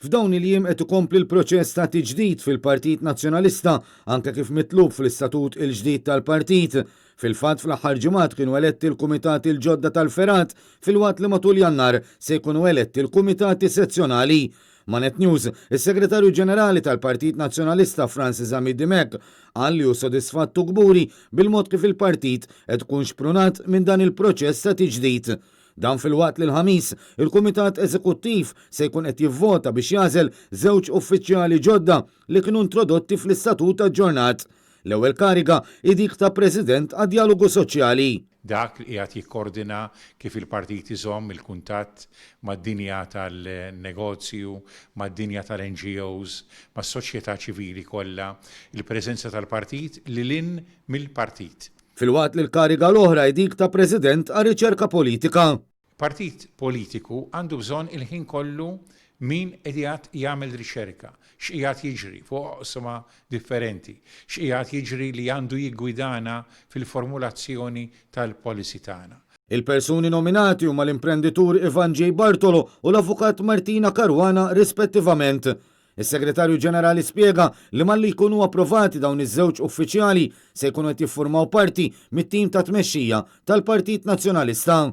F'dawn il-jiem qed ikompli l-proċess ta' tiġdid fil-Partit Nazzjonalista anke kif mitlub fl-istatut il-ġdid tal-partit. Fil-fatt fl-aħħar ġimgħat kienu eletti l-kumitati l-ġodda tal-fergħat filwaqt li matul Jannar se jkunu eletti l-kumitati sezzjonali. Ma' Net News, is-Segretarju Ġenerali tal-Partit Nazzjonalista Francis Zammit Dimech qal li hu sodisfatt u kburi bil-mod kif il-partit qed ikun xprunat minn dan il-proċess ta' tiġdid. Dan filwaqt li l-Ħamis, il-Kumitat Eżekuttiv se jkun qed jivvota biex jagħżel żewġ uffiċjali ġodda li kienu introdotti fl-istatut aġġornat. L-ewwel kariga hi dik ta' President għad-Djalogu Soċjali. Dak li qiegħed jikkordina kif il-partit iżomm il-kuntatt mad-dinja tal-negozju, mad-dinja tal-NGOs, mas-soċjetà ċivili kollha, il-preżenza tal-partit lil hinn mill-partit. Filwaqt li l-kariga l-oħra hi dik ta' President għar-Riċerka Politika. Partit politiku għandu bżonn il-ħin kollu min qiegħed jagħmel riċerka, x'qiegħed jiġri fuq oqsma differenti, x'qiegħed jiġri li għandu jiggwidana fil-formulazzjoni tal-policy tagħna. Il-persuni nominati huma l-imprenditur Ivan J. Bartolo u l-Avukat Martina Caruana rispettivament. Is-Segretarju Ġenerali spjega li malli jkunu approvati dawn iż-żewġ uffiċjali se jkunu qed jiffurmaw parti mit-tim ta' tmexxija tal-Partit Nazzjonalista.